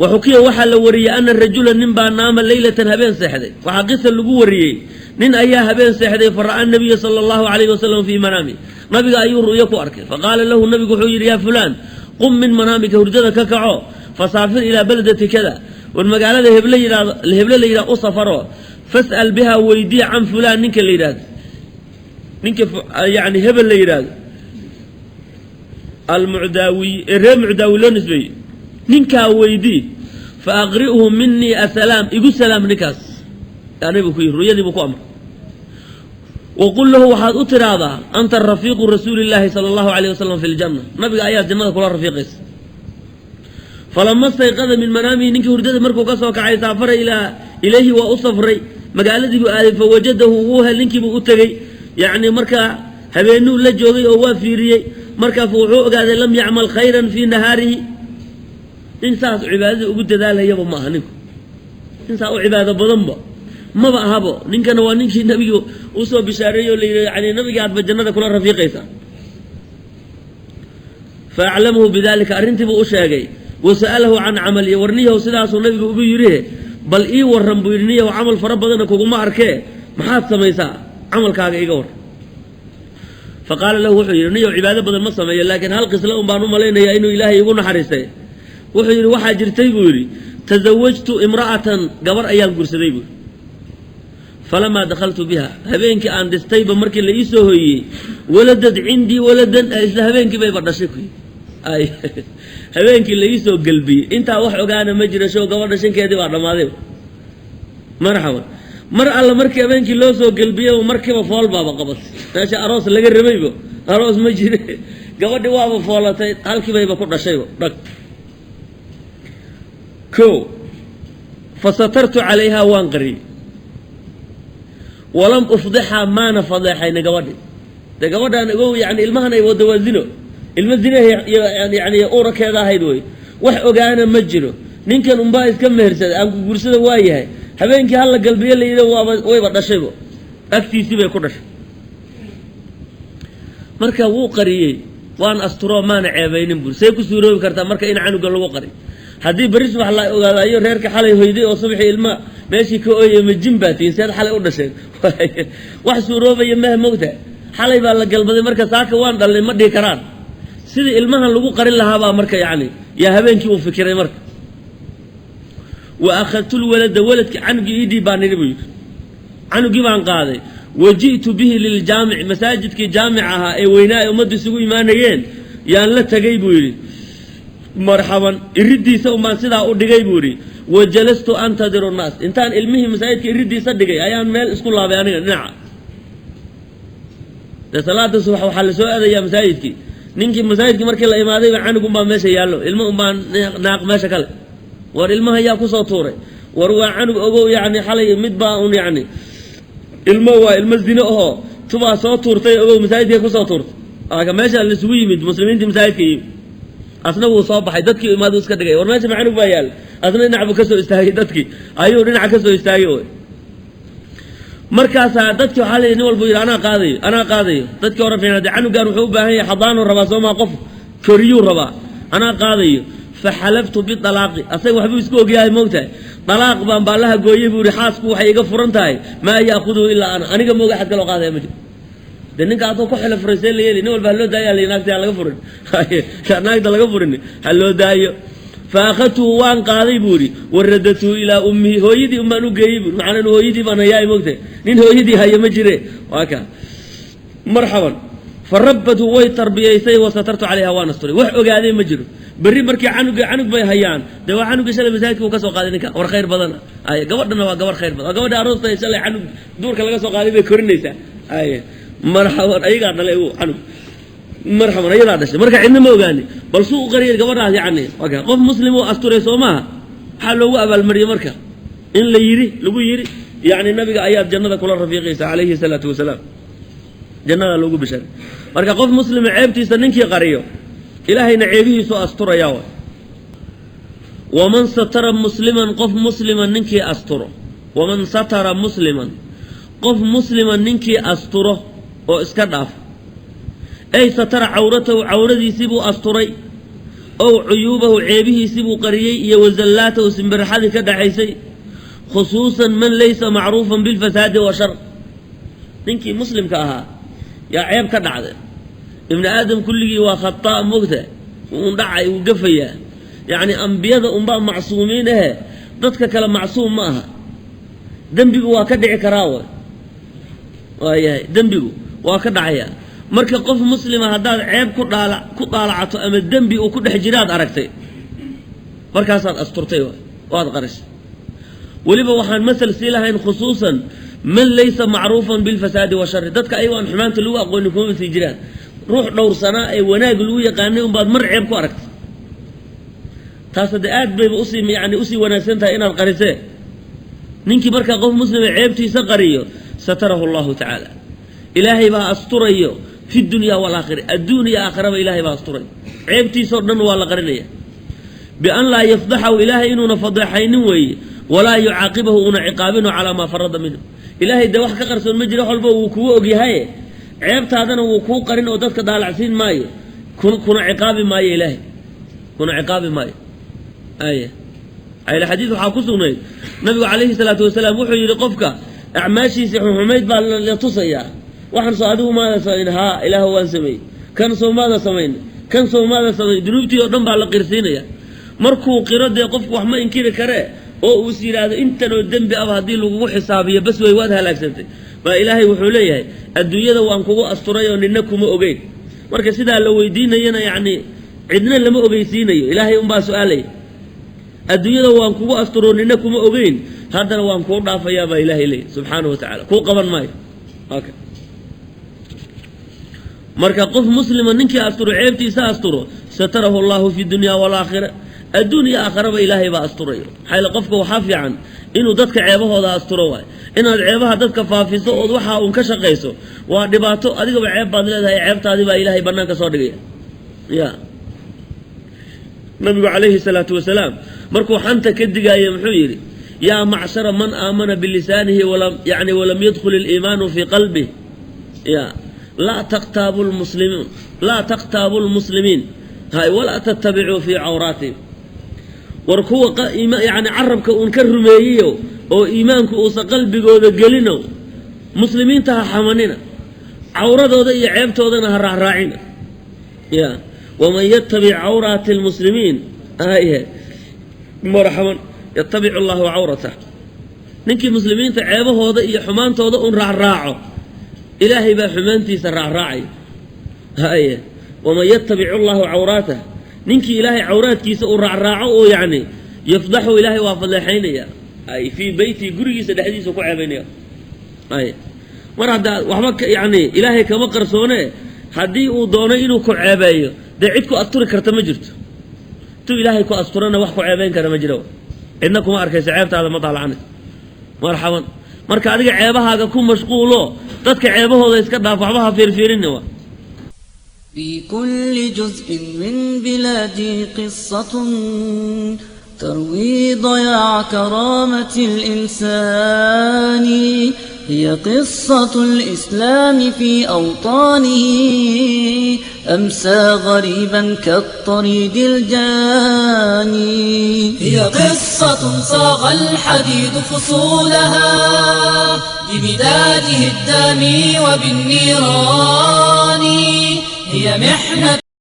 Waxukiya waxaa la wariyey ana rajula nin baa naama leylatan habeen seexday. Waxaa qisa lagu wariyey nin ayaa habeen seexday, fara'a nabiya sala allahu calayhi wasalam fii manaami, nabiga ayuu ru'yo ku arkay. Faqaala lahu, nabigu wuxuu yidhi: yaa fulaan, qum min manaamika, hurdada ka kaco, fasaafir ilaa beldati kada, war magaalada heble yidhaahdo, heble la yidhahdo u safaro, fas'al biha, weydii, can fulaan, ninka la yidhahdo, ninka yani hebel la yidhaahdo, almucdaawiy ee reer mucdaawi loo nisbeeyey, ninkaa weydii, fa aqri'hu minii asalaam, igu salaam ninkaas. Anibu ku yidhi, ruyadii buu ku amray. Waqul lahu, waxaad u tiraahdaa: anta rafiiqu rasuuli illaahi sala allahu alayh wasalam fi ljanna, nabiga ayaa jannada kula rafiiqaysa. Falama stayqada min manaamihi, ninkii hurdada markuu ka soo kacay, saafara ilaa ilayhi, waa u safray, magaaladii buu aaday. Fawajadahu, wuu hel, ninkiibuu u tegey. Yacni markaa habeenuu la joogay oo waa fiiriyey. Markaa wuxuu ogaaday lam yacmal khayran fii nahaarihi, nin saas cibaadada ugu dadaalayaba ma aha ninku, nin saa u cibaado badanba maba ahabo. Ninkana waa ninkii nabigu usoo bishaareeyey oo la yidhi yani nabigii aadba jannada kula rafiiqaysaa. Fa aclamahu bidalika, arrintiibuu u sheegay. Wa sa'alahu can camali, warniyahow sidaasuu nabigu ugu yidhi, bal ii warran buu yidhi, niyahow camal fara badanna kuguma arkee, maxaad samaysaa? Camalkaaga iga war. Fa qaala lahu, wuxuu yidhi: niyahow, cibaado badan ma sameeyo, laakiin hal qisla un baan u malaynayaa inuu ilaahay igu naxariistay. Wuxuu yidhi: waxaa jirtay, buu yidhi, tasawajtu imra'atan, gabar ayaan guursaday, buu yidhi. Falamaa dakhaltu biha, habeenkii aan dhistayba markii la ii soo hoyiyey, waladad cindii waladan, isla habeenkii bayba dhashay ku ay habeenkii la ii soo gelbiyey. Intaa wax ogaana ma jira, show gabadha shankeedii baa dhammaaday. Marxaban, mar alla markii habeenkii loo soo gelbiyey, markiiba fool baaba qabatay. Meesha aroos laga rabaybo aroos ma jire, gabadhi waaba foolatay, halkii bayba ku dhashayba dhag ko. Fa satartu calayhaa, waan qariyey. Walam ufdixaa, maana fadeexayna gabadhi. Dee gabadhaan ogow, yani ilmahan ay wada waa zino, ilmo zine yani uurakeeda ahayd wey. Wax ogaana ma jiro, ninkan unbaa iska mehersaday, aan ku guursada waa yahay. Habeenkii hala galbiye la yidhi, waaba wayba dhashaybo, agtiisii bay ku dhashay. Marka wuu qariyey, waan asturoo maana ceebaynin bur. See ku suuroobi kartaa marka in canuga lagu qari? Haddii berri subax la ogaadayo reerka xalay hoyday oo subaxii ilma meeshii ka ooyay, ma jin baa tihin? Seed xalay u dhasheen? Wax suuroobaya maha, mogta xalay baa la galbaday, marka saaka waan dhalnay ma dhihi karaan. Sidii ilmahan lagu qarin lahaabaa marka yacni yaa habeenkii uu fikiray. Marka wa akhadtu lwalada, waladki, canugii ii dhiib baan nidhi, buu yidhi. Canugii baan qaaday. Wa ji'tu bihi liljaamic, masaajidkii jaamic ahaa ee weynaa ee ummaddu isugu imaanayeen yaan la tegey, buu yidhi. Marxaban, iriddiisa unbaan sidaa u dhigay, buu yidhi. Wa jalastu antadiru nnaas, intaan ilmihii masaajidka iriddiisa dhigay ayaan meel isku laabay aniga dhinaca. Dee salaada subax waxaa la soo aadayaa masaajidkii. Ninkii masaajidkii markii la imaadayba canug unbaa meesha yaallo, ilmo unbaa naaq meesha kale. War ilmaha yaa kusoo tuuray? War waa canug ogow, yacni xalay mid baa un yacni ilmo waa ilmo zine ahoo tubaa soo tuurtay, ogow, masaajidkay kusoo tuurtay. Aka meesha laisugu yimid, muslimiintii masaajidka yimid, asna wuu soo baxay, dadkii imaadu iska dhigay. War meesha ma canug baa yaalla? Asna dhinac buu kasoo istaagay, dadkii ayuu dhinaca kasoo istaagay oy. Markaasaa dadkii waxaa la yidhi, nin walbu yidhi: anaa qaadayo, anaa qaadayo. Dadkii hore fiicnaa dee, canugan wuxuu u baahan yahay xadaanuu rabaa, soo maa? Qof koriyuu rabaa. Anaa qaadayo. Fa xalaftu bidalaaqi, asaga waxbuu isku ogyahay, moogtahay, dalaaq baan baallaha gooyey, buu yihi. Xaasku waxay iga furan tahay, maa yaakuduhu ilaa ana, aniga mooga axad kaloo qaadaya ma jiro. Dee ninka hadduu ku xilo furay, see la yeeli? Nin walba ha loo daayo, naagta ha laga furin, naagta laga furin, ha loo daayo. Fa akhadtuhu, waan qaaday, buu yidhi. Waradadtuhu ilaa ummihi, hooyadii unbaan u geeyey, bui. Macnaa hooyadii baan hayaa, moogtahay, nin hooyadii haya ma jire, waa ka. Marxaban, fa rabbathu, way tarbiyaysay. Wasatartu calayha, waan asturay, wax ogaaday ma jiro. Berri markii canugi canug bay hayaan, dee waa canugii shalay masaajidka uu ka soo qaaday ninka. War khayr badana ay, gabadhana waa gabar khayr badan, waa gabadha aroostay shalay canug duurka laga soo qaaday bay korinaysaa. Ay marxaban, ayagaa dhalay u canug. Marxaban, ayadaa dhashay. Marka cidna ma ogaani bal suu u qariyay gabadhaas. Yacni waa ka qof muslim oo asturay, soo maaha? Waxaa loogu abaalmariyey marka in la yidhi, lagu yidhi, yacni nabiga ayaad jannada kula rafiiqaysa calayhi salaatu wasalaam, jannada loogu bisharay. Marka qof muslima ceebtiisa ninkii qariyo, ilaahayna ceebihiisu asturaya waay. Waman satara musliman, qof muslima ninkii asturo, waman satara musliman, qof muslima ninkii asturo oo iska dhaafo, ay satara cawratahu, cawradiisii buu asturay. Ow cuyuubahu, ceebihiisii buu qariyey, iyo wazallaatahu, simbirxadii ka dhaxaysay, khusuusan man laysa macruufan bilfasaadi wa shar. Ninkii muslimka ahaa yaa ceeb ka dhacday. Ibni aadam kulligii waa khataa, moogta, uun dhacay, wuu gafayaa. Yacni ambiyada unbaa macsuumiin ahe, dadka kale macsuum ma aha. Dembigu waa ka dhici karaa, wa waayahay, dembigu waa ka dhacayaa. Marka qof muslima haddaad ceeb ku dhaala ku daalacato ama dembi uu ku dhex jiraad aragtay, markaasaad asturtay, waad qarisay. Weliba waxaan masal sii lahayn khusuusan man laysa macruufan bilfasaadi wa shari. Dadka ayago aan xumaanta lagu aqoonin kumaba sii jiraan. Ruux dhowrsanaa ee wanaag lagu yaqaanay unbaad mar ceeb ku aragtay. Taas haddee aad bayba usii yani usii wanaagsan tahay inaad qarisee. Ninkii markaa qof muslima ceebtiisa qariyo, satarahu allahu tacaala, ilaahay baa asturayo, fi dunya walaakhira, adduun iyo aakhiraba ilaahay baa asturayo. Ceebtiisao dhan waa la qarinaya. Bian laa yafdaxahu, ilaahay inuuna fadeexaynin weeye, walaa yucaaqibahu, uuna ciqaabino, calaa maa farada minhu. Ilaahay dee wax ka qarsoon ma jiro, wax walba wuu kugu ogyahaye. Ceebtaadana wuu kuu qarin oo dadka daalacsiin maayo, kuna ciqaabi maayo, ilaahay kuna ciqaabi maayo. Ay xadiis waxaa ku sugnayd nabigu calayhi salaatu wasalaam wuxuu yidhi, qofka acmaashiisii xunxumayd baa la tusayaa. Waxaan soo adigu maada samayn? Haa, ilaah, waan sameeyey. Kan soo maada samayn? Kan soo maada samayn? Dunuubtii oo dhan baa la qirsiinaya. Markuu qiro, dee qofku wax ma inkiri karee, oo uu is yidhaahdo intanoo dembi aba haddii lagugu xisaabiyo, bas wey, waad halaagsantay, baa ilaahay wuxuu leeyahay, adduunyada waan kugu asturay oo nina kuma ogeyn. Marka sidaa la weydiinayana, yacni cidna lama ogeysiinayo, ilaahay unbaa su-aalaya. Adduunyada waan kugu asturo, nina kuma ogeyn, haddana waan kuu dhaafayaa baa ilaahay leeyahy subxaanahu wa tacala, kuu qaban maayo. Marka qof muslima ninkii asturo, ceebtiisa asturo, satarahu allahu fi dunya walaakhira, adduun iyo aakhiraba ilaahay baa asturayo. Maxaa yeele qofka waxaa fiican inuu dadka ceebahooda asturo. Waay inaad ceebaha dadka faafiso ood waxaa uun ka shaqayso waa dhibaato. Adigaba ceeb baad leedahay, ceebtaadii baa ilaahay bannaanka soo dhigaya. Ya nabigu calayhi salaatu wasalaam markuu xanta ka digaaye muxuu yidhi? Yaa macshara man aamana bilisaanihi yani walam yadkhul iliimaanu fii qalbih, ya laa taqtaabu lmuslimiin, laa taqtaabu lmuslimiin, hay, walaa tattabicuu fii cawraatihim. War kuwa yani carabka uun ka rumeeyeyo oo iimaanku uusan qalbigooda gelino, muslimiinta ha xamanina, cawradooda iyo ceebtoodana ha raacraacina. Ya waman yatabic cawraati lmuslimiin, ayhe, marxaban, yatabicu allahu cawratah. Ninkii muslimiinta ceebahooda iyo xumaantooda un raacraaco, ilaahay baa xumaantiisa raacraacay. Haye, waman yatabic allahu cawraatah, ninkii ilaahay cawraadkiisa uu raacraaco oo yacni yafdaxu, ilaahay waa fadleexaynaya, ay fii beyti, gurigiisa dhexdiisa ku ceebaynaya. Ay mar haddaa waxba yacni ilaahay kama qarsoone, haddii uu doono inuu ku ceebeeyo, dee cid ku asturi karta ma jirto. Intuu ilaahay ku asturana, wax ku ceebayn kara ma jiro, cidna kuma arkayso, ceebtaada ma daalacanayso. Marxaban. Marka adiga ceebahaaga ku mashquulo, dadka ceebahooda iska dhaaf, waxba ha fiirfiirinni wa. في كل جزء من بلادي قصة تروي ضياع كرامة الإنسان، هي قصة الإسلام في أوطانه، أمسى غريبا كالطريد الجاني. هي قصة صاغ الحديد فصولها بمداده الدامي وبالنيران، هي محنة